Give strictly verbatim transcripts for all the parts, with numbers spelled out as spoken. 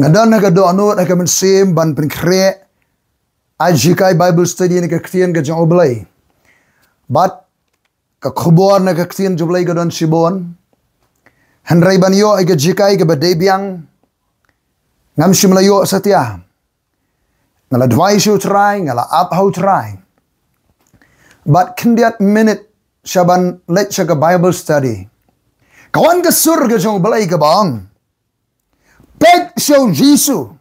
Nga don ha ka dohnud ha ka mynsiem ban pynkhreh ai jinghikai Bible study na ka ktien ka jong U Blei. Bad ka khubor na ka ktien jong U Blei ka don shibun. Hynrei ban ïoh ïa ka jinghikai kaba dei biang, ngam shym la ïoh satia. Nga la duwai sha U Trai, nga la ap ha U Trai. Bad khyndiat minit sha ban leit sha ka Bible study, ka wan ka sur ka jong U Blei kaba ong, peit sha U Jisu.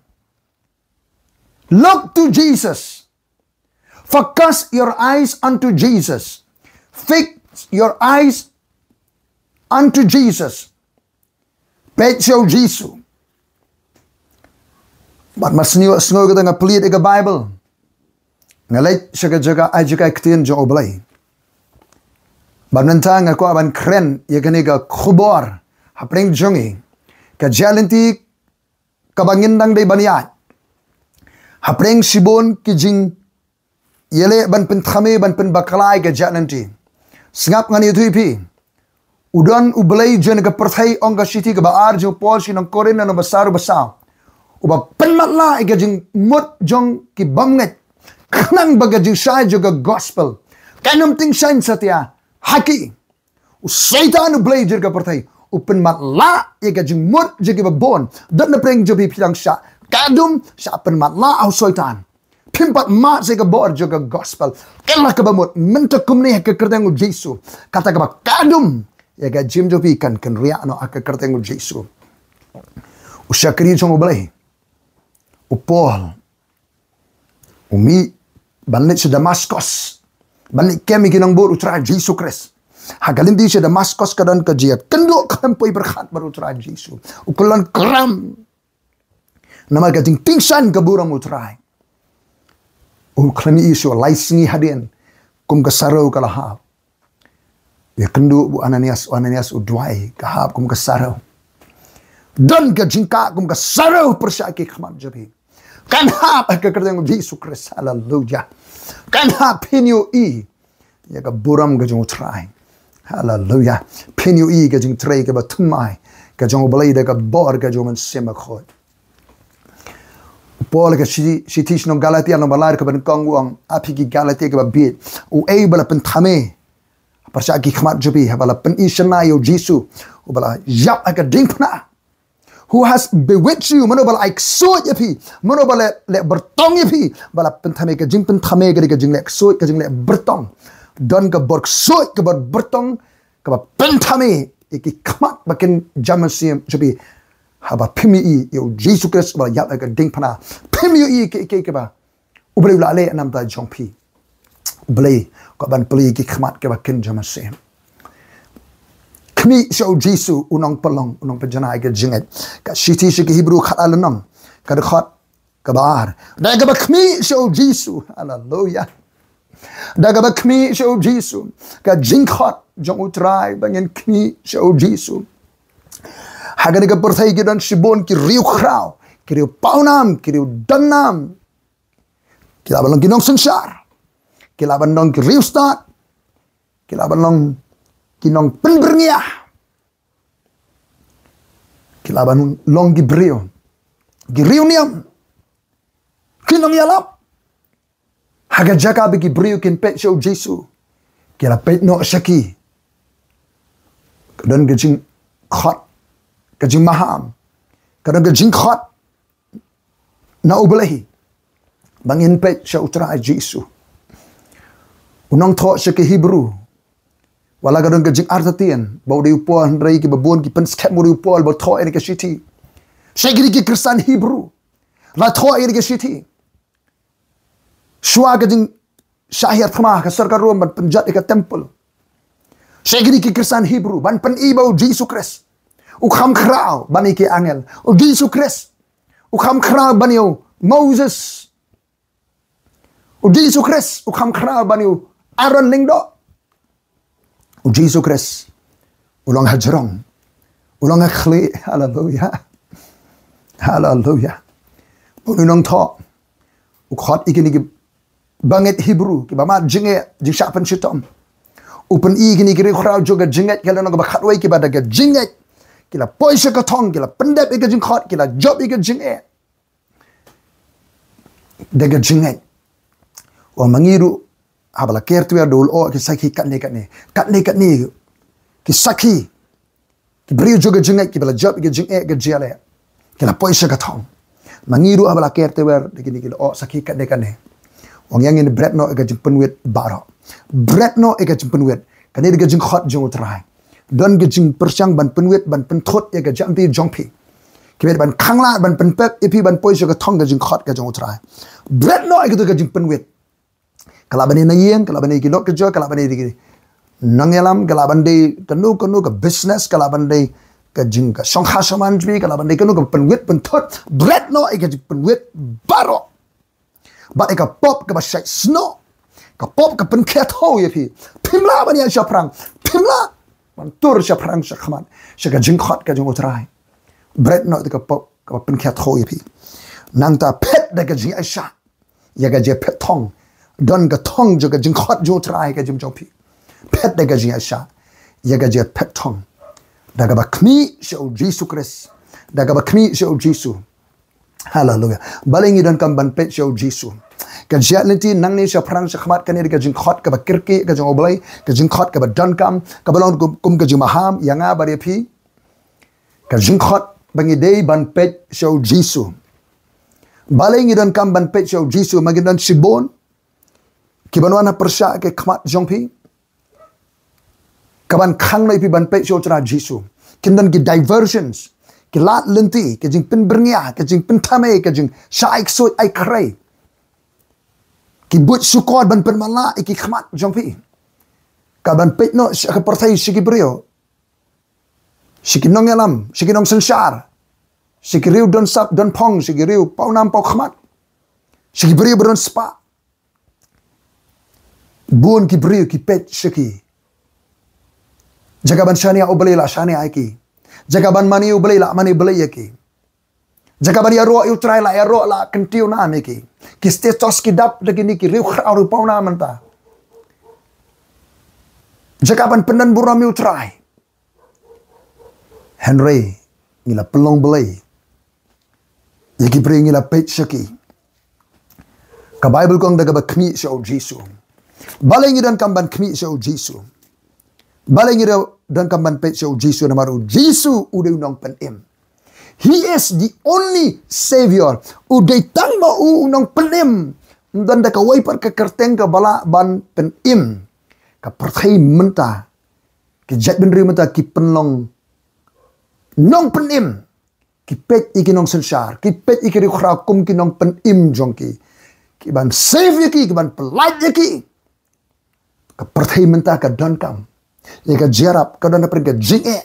Look to Jesus. Focus your eyes unto Jesus. Fix your eyes unto Jesus. Peit sha U Jisu. Bad mar shu sngew kata nga plie ïa ka Bible, nga leit sha ka jaka ai jinghikai ktien jong U Blei. Bad mynta nga kwah ban kren ïa kane ka khubor hapdeng jong ngi, ka jingïaid lynti kaba ngin dang dei ban ïaid. Hapdeng shibun ki jingïaleh ban pynthame, ban pynbakla ïa ka jingïaid lynti. Sngap, ngan ïathuh ïa phi. U don U Blei jong ka pyrthei, ong ka shithi kaba ar jong u Paul sha ki nong Korinth, lynnong ba saw, ba saw, uba pynmatlah ïa ka jingmut jong ki bymngeit, khnang ba ka jingshai jong ka gospel kan ym tyngshaiñ satia ha ki. U Soitan, u blei jong ka pyrthei, u pynmatlah ïa ka jingmut jong kiba bun. Don na pdeng jong phi, phi dang shah kordor, shah pynmatlah ha u Soitan. Phim pat mad sha ka bor jong ka gospel. Kane kaba mut, mynta kumne ha ka kyrteng u Jisu, kata kaba kordor ïa ka jingim jong phi kan kynriah noh ha ka kyrteng u Jisu. U shakri jong U Blei, u Paul, u mih ban leit sha Damaskos, ban leit kem ïa ki nongbud u Trai Jisu Khrist. Ha ka lynti sha Damaskos ka don ka jingïakynduh khlem poi pyrkhat bad u Trai Jisu. U kyllon kram namar ka jingtyngshaiñ ka burom u Trai. U khlem ïohi shuh, lai sngi hadien kum ka sariew ka la hap. Ïakynduh bad u Ananias, u Ananias u duwai, ka hap kum ka sariew. Don ka jingkah kum ka sariew pyrshah ki khmat jong phi. Kan hap ha ka kyrteng u Jisu Khrist. Haleluya. Kan hap, phin ïohi ïa ka burom ka jong u Trai. Haleluya. Phin ïohi ka jingtrei kaba thymmai ka jong U Blei da ka bor ka jong U Mynsiem Bakhuid. U Paul ha ka shi-, shithi sha ki nong Galatia, lynnong ba lai, dkhot ba nyngkong, u ong, A phi ki Galatia kiba bieit, uei ba la pynthame pyrshah ki khmat jong phi, haba la pyni shynna ïa u Jisu uba la ïap ha ka diengphna? Who has bewitched you? Mano ba la ai ksuid ïa phi? Mano ba la leh byrtong ïa phi ba la pynthame? Ka jingpynthame ka dei ka jingleh ksuid, ka jingleh byrtong. Don ka bor ksuid, ka bor byrtong kaba pynthame ïa ki khmat ba kin jam mynsiem jong phi. Haba phim ïohi ïa u Jisu Khrist uba la ïap ha ka diengphna, phim ïohi ïa kiei kiei kiba U Blei u la leh na ka bynta jong phi. U Blei u kwah ban plie ïa ki khmat kiba kin jam mynsiem. Khmih sha u Jisu, u nongpynlong, u nongpynjanai ka jingngeit. Ka shithi sha ki Hebru, khatar lynnong, ka dkhot kaba ar. Da kaba khmih sha u Jisu. Haleluya. Da kaba khmih sha u Jisu. Ka jingkhot jong u Trai ba ngin khmih sha u Jisu. Ha kane ka pyrthei ki don shibun ki riewkhraw, ki riew pawnam, ki riew donnam. Ki lah ban long ki nongsynshar. Ki lah ban long ki riewstad. Ki lah ban long ki nongpynbyrngia. Ki lah ban long ki briew, ki riewniam, ki nongïalap. Ha ka jaka ba ki briew kin peit sha u Jisu, ki la peit noh sha ki. Ka don ka jingkhot, ka jingmaham, ka don ka jingkhot na U Blei ba ngin peit sha u Trai Jisu. U nongthoh sha ki Hebru, wat la ka don ka jingartatien ba u dei u Paul, hynrei kiba bun ki pynskhem u dei u Paul ba thoh ïa kane ka shithi. Sha kine ki Khristan Hebru la thoh ïa kane ka shithi. Shuwa ka jingshah hiar thma ka sorkar Rom ban pynjot ïa ka temple. Sha kine ki Khristan Hebru ban pyni ba u Jisu Khrist u kham khraw ban ïa ki angel. U Jisu Khrist u kham khraw ban ïa u Moses. U Jisu Khrist u kham khraw ban ïa u Aaron lyngdoh. U Jisu Khrist u long hajrong, u long hakhlieh. Haleluya. Haleluya. U nongthoh u khot ïa kine ki bangeit Hebru kiba mad jingeh, jingshah pynshitom. U pyni ïa kine ki riewkhraw jong ka jingngeit, ki la long kaba khatwei, kiba da ka jingngeit ki la poi sha ka thong, ki la pyndep ïa ka jingkhot, ki la jop ïa ka jingeh. da ka jingngeit. Wa ma ngi ruh, haba la ker twiar da u lyoh ki sakhi katne katne. Katne katne ki sakhi. Ki briew jong ka jingngeit kiba la jop ïa ka jingeh ka jingeh. Ki la poi sha ka thong. Ma ngi ruh haba la ker twiar da kine ki lyoh sakhi katne katne. Ong ïa ngin bret noh ïa ka jingpynwit baroh. Bret noh ïa ka jingpynwit. Kane da ka jingkhot jong U Trai. Don ka jingpyrshang ban pynwit, ban pynthut ïa ka jingim jong phi. Ki bret ban khang lad, ban pynpep ïa phi ban poi sha ka thong ka jingkhot ka jong U Trai. Bret noh ïa ka jingpynwit. Ka lah ban dei na ïing, ka lah ban dei ki lok ki jor, ka lah ban dei ki nongïalam, ka lah ban dei kano kano ka business, ka lah ban dei ka jing ka shongkha shaman jong phi, ka lah ban dei kano ka pynwit pynthut, bret noh ïa ka jingpynwit baroh. Bad ïa ka pop kaba shait snoh, ka pop ka pynkhiatho ïa phi. Phim lah ban ïaid shaphrang, phim lah ban tur shaphrang shakhmat sha ka jingkhot ka jong U Trai. Bret noh ïa ka pop kaba pynkhiatho ïa phi. Nangta phet da ka jingïaishah ïa ka jingphet thong. Don ka thong jong ka jingkhot jong U Trai ka jingim jong phi. Phet da ka jingïaishah ïa ka jingphet thong. Da kaba khmih sha U Jisu Khrist. Da kaba khmih sha U Jisu. Haleluya. Balei ngi donkam ban peit sha U Jisu? Ka jingïaid lynti nangne shaphrang shakhmat kane da ka jingkhot kaba kyrkieh ka jong U Blei, ka jingkhot kaba donkam, kaba long kum, kum ka jingmaham ïa nga bad ïa phi. Ka jingkhot ba ngi dei ban peit sha U Jisu. Balei ngi donkam ban peit sha U Jisu? Ma ngi don shibun kiban wan ha pyrshah ki khmat jong phi, kaban khang noh ïa phi ban peit sha U Trai Jisu. Kin don ki diversions, ki lad lynti, ki jingpynbyrngia, ki jingpynthame, ki jingshah ai ksuid ai khrei, ki buit shukor ban pynmatlah ïa ki khmat jong phi. Kaban peit noh sha ka pyrthei, sha ki briew, sha ki nongïalam, sha ki nongsynshar, sha ki briew don sap don phong, sha ki briew paw nam paw khmat, sha ki briew ba don spah. Bun ki briew ki peit sha ki. Jaka ban shaniah U Blei la shaniah ïa ki. Jaka ban mane U Blei la mane U Blei ïa ki. Jaka ban ïaroh ïa U Trai la ïaroh, la kyntiew nam ïa ki. Ki status ki dap da kine ki riewkhraw riewpaw nam mynta. Jaka ban pyndonburom ïa U Trai. Hynrei ngi la pynlong Blei ïa ki briew, ngi la peit sha ki. Ka Baibl ka ong da kaba khmih sha U Jisu. Balei ngi donkam ban khmih sha U Jisu? Balei ngi donkam ban peit sha U Jisu? Namar U Jisu u dei U Nongpynim. He is the only Savior. U dei tang ma u U Nongpynim. Ym don da kawei pat ka kyrteng kaba lah ban pynim. Ka pyrthei mynta, ki jaitbynriew mynta ki pynlong nongpynim. Ki peit ïa ki nongsynshar, ki peit ïa ki riewkhraw kum ki nongpynim jong ki. Ki ban save ïa ki, ki ban pyllait ïa ki. Ka pyrthei mynta ka donkam ïa ka jingïarap, ka don hapdeng ka jingeh.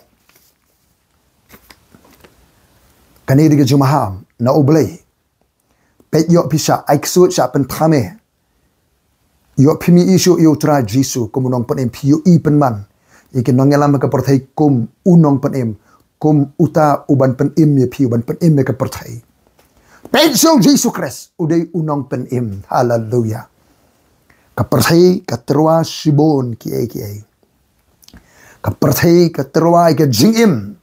Kane dei ka jingmaham na U Blei. Peit, ïoh phi shah ai ksuid, shah pynthame. Ïoh phim ïohi shuh ïa U Trai Jisu kum U Nongpynim, phi ïohi pynman ïa ki nongïalam ha ka pyrthei kum U Nongpynim, kum uta uban pynim ïa phi, uban pynim ïa ka pyrthei. Peit sha U Jisu Khrist, u dei U Nongpynim. Haleluya. Ka pyrthei ka tyrwa shibun kiei kiei. Ka pyrthei ka tyrwa ïa ka jingim.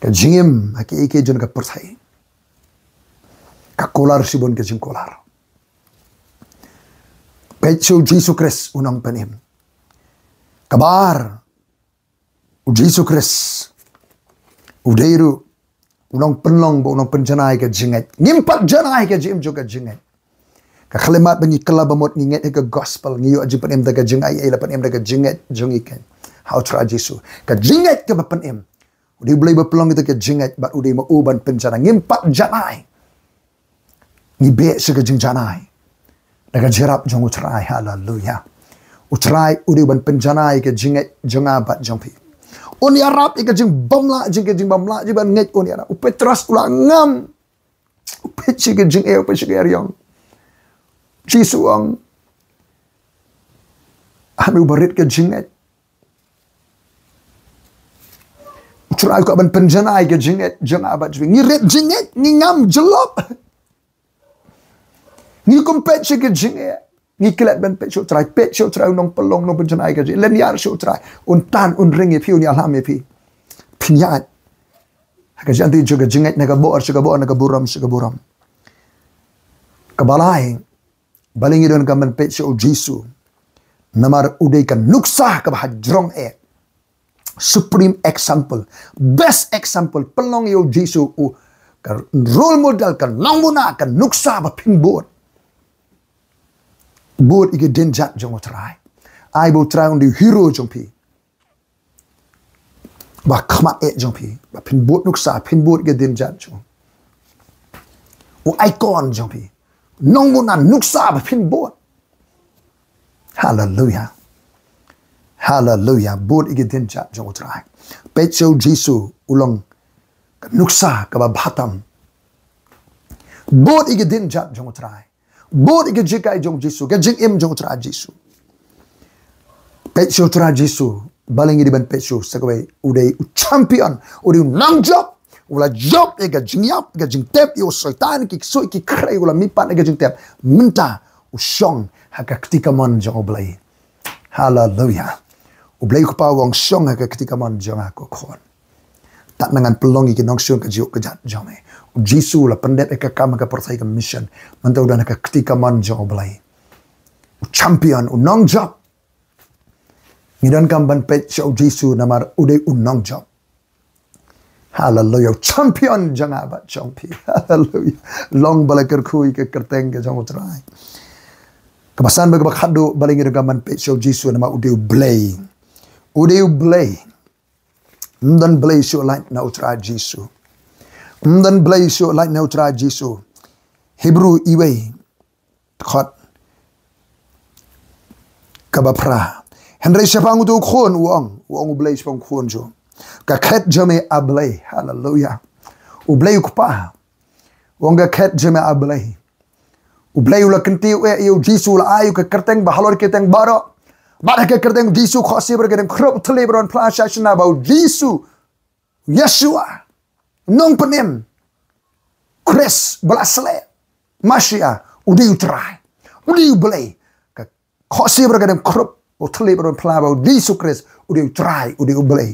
Ka jingim ha kiei kiei jong ka pyrthei ka kular shibun ka jingkular. Peit sha U Jisu Khrist U Nongpynim. Kaba ar, U Jisu Khrist u dei ruh U Nongpynlong bad U Nongpynjanai ka jingngeit. Ngim pat janai ka jingim jong ka jingngeit. Ka khyllipmat ba ngi kylla ba mut ngi ngeit ïa ka gospel, ngi ïoh jingpynim da ka jingaiei, la pynim da ka jingngeit jong ngi keiñ ha U Trai Jisu. Ka jingngeit kaba pynim. U dei U Blei ba pynlong ïa ka jingngeit bad u dei ma u ban pynjanai. Ngim pat janai. Ngi beh sha ka jingjanai da ka jingïarap jong U Trai. Haleluya. U Trai u dei ban pynjanai ka jingngeit jong nga bad jong phi. Un ïarap ïa ka jingbymlah, jong ka jingbymlah, jingban ngeit un ïarap. U Petros u la ngam. U peit sha ka jingeh, u peit sha ka eriong. Jisu u ong, ha me uba rit ka jingngeit. U Trai u kwah ban pynjanai ka jingngeit jong nga bad jong phi. Ngi rit jingngeit, ngi ngam jyllop. Ngi kum peit sha ka jingeh. Ngi klet ban peit sha U Trai, peit sha U Trai U Nongpynlong, Nongpynjanai ka jingeh. Leit ïar sha U Trai. Un tan, un ring ïa phi, un ïalam ïa phi. Phin ïaid ha ka jingngeit, jong ka jingngeit na ka bor sha ka bor, na ka burom sha ka burom. Kaba lai, balei ngi donkam ban peit sha u Jisu? Namar u dei ka nuksa kaba hajrong eh. Supreme example, best example, pynlong ïa u Jisu u ka role model, ka nongmuna, ka nuksa ba phin bud. Bud ïa ki dienjat jong u Trai. Ai ba u Trai un dei u hero jong phi. Ba khmat eh jong phi. Ba phin bud nuksa, phin bud ïa ki dienjat jong u. U icon jong phi. Nongmuna, nuksa ba phin bud. Hallelujah. Hallelujah. Bud ïa ki dienjat jong u Trai. Peit sha u Jisu, u long ka nuksa kaba bha tam. Bud ïa ki dienjat jong u Trai. Bud ïa ki jinghikai jong u Jisu, ka jingim jong u Trai Jisu. Peit sha u Trai Jisu, balei ngi dei ban peit sha u? Sa kawei, u dei u champion, u dei u nongjop, u la jop ïa ka jingïap, ïa ka jingtep, ïa u Soitan, ki ksuid, ki khrei, u la mihpat ïa ka jingtep. Mynta u shong ha ka kti kamon jong u Blei. Hallelujah. U Blei u Kpa u ong, shong ha ka kti kamon jong nga, ko khun. Tad ngan pynlong ïa ki nongshun ka jingïap ka jingkyrkhu jong me. U Jisu u la pyndep ïa ka kam ha ka pyrthei, ka mission. Mynta u don ha ka kti kamon jong u Blei. U champion, u nongjop. Ngi donkam ban peit sha u Jisu namar u dei u nongjop. Hallelujah. U champion jong nga bad jong phi. Hallelujah. Long ba la kyrkhu ïa ka kyrteng ka jong u Trai. Kaba san bad kaba khatduh, balei ngi donkam ban peit sha u Jisu namar u dei u Blei. U dei u Blei. Ym don Blei shuh lait na u Trai Jisu. Ym don Blei shuh lait na u Trai Jisu. Hebru iwei, dkhot kaba phra. Hynrei shaphang uto u khun u ong, u ong u Blei shaphang u khun jong u, ka khet jong me, A Blei. Hallelujah. U Blei u Kpa u ong, ka khet jong me, A Blei. U Blei u la kyntiew eh ïa u Jisu, u la ai ïa u ka kyrteng ba halor ki kyrteng baroh. Bad ha ka kyrteng u Jisu u khohsiew bad ka diengphna khrup, u thylliej bad u wan phla sha shna ba u Jisu, Yeshua, Nongpynim, Khrist ba la sleh, Mashia, u dei u Trai, u dei u Blei. Ka khohsiew bad ka diengphna khrup, u thylliej bad u wan phla ba u Jisu Khrist u dei u Trai, u dei u Blei.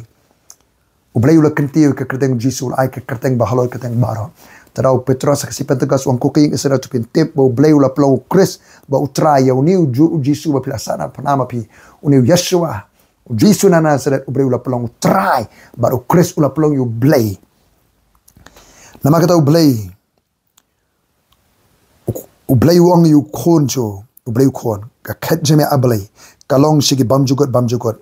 U Blei u la kyntiew ïa ka kyrteng u Jisu, u la ai ïa ka kyrteng ba halor ki kyrteng baroh. Te da u Petros ha ka sngi Pentekost u ong, ko ki ïing Israel, to phin tip ba u Blei u la pynlong u Khrist ba u Trai ïa une u Ju-, u Jisu ba phi la sahnarphna ma phi. Une u Yeshua, u Jisu na Nasaret, u Blei u la pynlong u Trai, bad u Khrist u la pynlong ïa u Blei. Namar kata u Blei, u, u Blei u ong ïa u khun jong u, u Blei u khun, ka khet jong me, A Blei, ka long sha ki bymjukut bymjukut.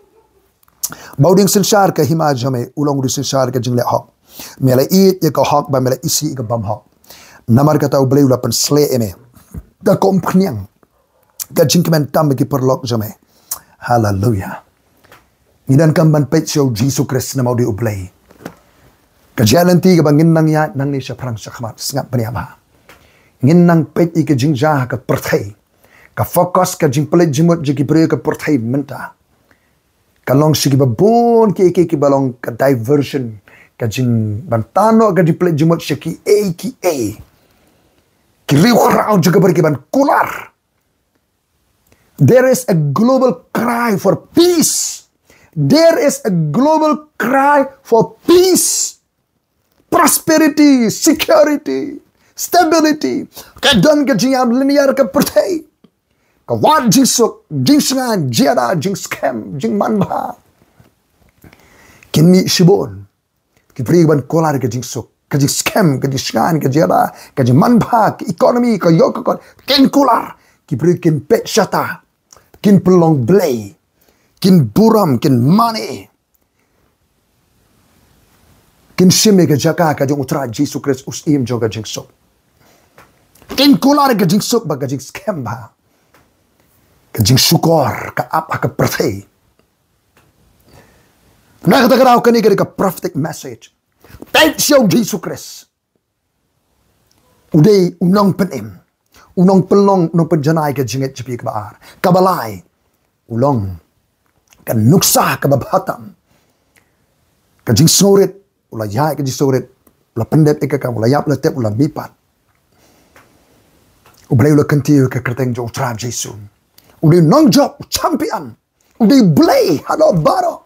Ba u dieng synshar ka hima jong me u long u dieng synshar ka jingleh hok. Me la ïeit ïa ka hok bad me la isih ïa ka bymhok. Namar kata u Blei u la pynshlei ïa me da ka umphniang, ka jingkmen tam ïa ki paralok jong me. Hallelujah. Ngi donkam ban peit sha u Jisu Khrist namar u dei u Blei. Ka jingïaid lynti kaba ngin nang ïaid nangne shaphrang shakhmat, sngap bniah bha. Ngin nang peit ïa ka jingjia ha ka pyrthei. Ka focus, ka jingpynleit jingmut jong ki briew ha ka pyrthei mynta ka long sha kiba bun kiei kiei kiba long ka diversion, ka jingban tah noh, ka jingpynleit jingmut sha kiei kiei. Ki riewkhraw jong ka pyrthei kiban kular. There is a global cry for peace. There is a global cry for peace, prosperity, security, stability. Ka don ka jingïap lynñiar ka pyrthei. Ka wad jingsuk, jingsngain, jingïada, jingskhem, jingmanbha. Kin mih shibun ki briew ban kular ka jingsuk, ka jingskhem, ka jingsngain, ka jingïada, ka jingmanbha, ka economy, ka ïoh ka kot, kin kular. Ki briew kin peit shata, kin pynlong blei, kin burom, kin mane. Kin shim ïa ka jaka ka jong u Trai Jisu Khrist, u Syiem jong ka jingsuk. Kin kular ka jingsuk bad ka jingskhem bha, ka jingshukor ka ap ha ka pyrthei. Na kata ka daw kane ka dei ka prophetic message. Peit sha u Jisu Khrist. U dei u nongpynim, u nongpynlong, u nongpynjanai ka jingngeit jong phi. Kaba ar, kaba lai, u long ka nuksa kaba bha tam. Ka jingsngewrit, u la ïaid ka jingsngewrit, u la pyndep ïa ka kam, u la ïap, u la tep, u la mihpat. U Blei u la kyntiew ïa ka kyrteng jong u Trai Jisu. U dei u nongjop, u champion. U dei Blei halor baroh.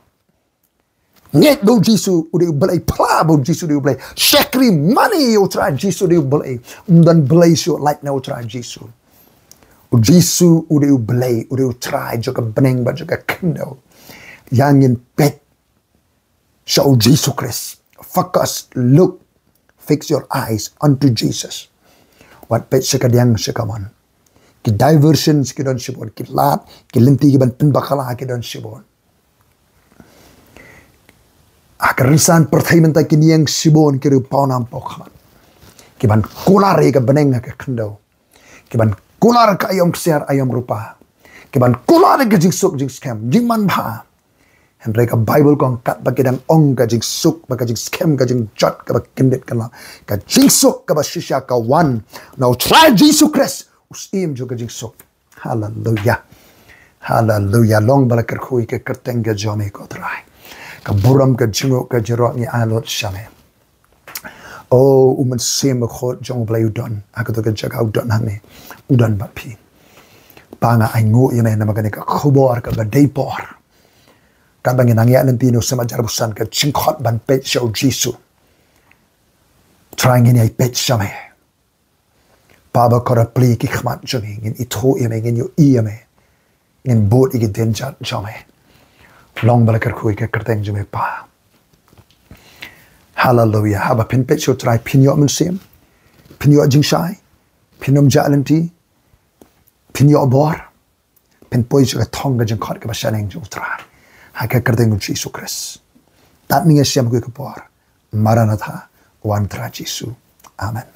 Ngeit ba u Jisu u dei u Blei, phla ba u Jisu u dei u Blei. Shakri mane ïa u Trai Jisu u dei u Blei. Ym don Blei shuh lait na u Trai Jisu. U Jisu u dei u Blei, u dei u Trai jong ka bneng bad jong ka khyndew. Ïa ngin peit sha u Jisu Khrist. Focus, look, fix your eyes unto Jesus. Wat peit sha ka diang sha ka mon. Ki diversions ki don shibun, ki lad, ki lynti ki ban pynbakla ki don shibun. Ha ka rynsan pyrthei mynta ki niang shibun ki riew pawnam pawkhmat. Ki ban kular ïa ka bneng ha ka khyndew. Ki ban kular ka aïom ksiar aïom rupa. Ki ban kular ïa ka jingsuk jingskhem, jingmanbha. Hynrei ka Baibl ka ong katba ki dang ong ka jingsuk, ba ka jingskhem, ka jingjot, kaba kyndit kylla. Ka jingsuk, kaba shisha ka wan na u Trai Jisu Khrist, u Syiem jong ka jingsuk. Haleluya. Haleluya. Long ba la kyrkhu ïa ka kyrteng ka jong me ko Trai. Ka burom, ka jingïeit, ka jingïarap ngi ai lut sha me. O, u Mynsiem Bakhuid jong u Blei u don ha kato ka jaka, u don ha me, u don bad phi. Pa, nga ainguh ïa me namar kane ka khubor kaba dei por. Katba ngin nang ïaid lynti na u Seng Hajar Busan, ka jingkhot ban peit sha u Jisu. Trai, ngin ïai peit sha me. Pa, ba kor plie ki khmat jong ngi, ngin ithuh ïa me, ngin ïohi ïa me. Ngin bud ïa ki dienjat jong me. Long ba la kyrkhu ïa ka kyrteng jong me, Pa. Haleluya. Haba phin peit sha u Trai, phin ïoh mynsiem, phin ïoh jingshai, phin ym jah lynti, phin ïoh bor, phin poi sha ka thong ka jingkhot kaba shaneng jong u Trai. Ha ka kyrteng u Jisu Khrist. Tad ngi ïashem ha kawei ka por. Maranatha, wan Trai Jisu. Amen.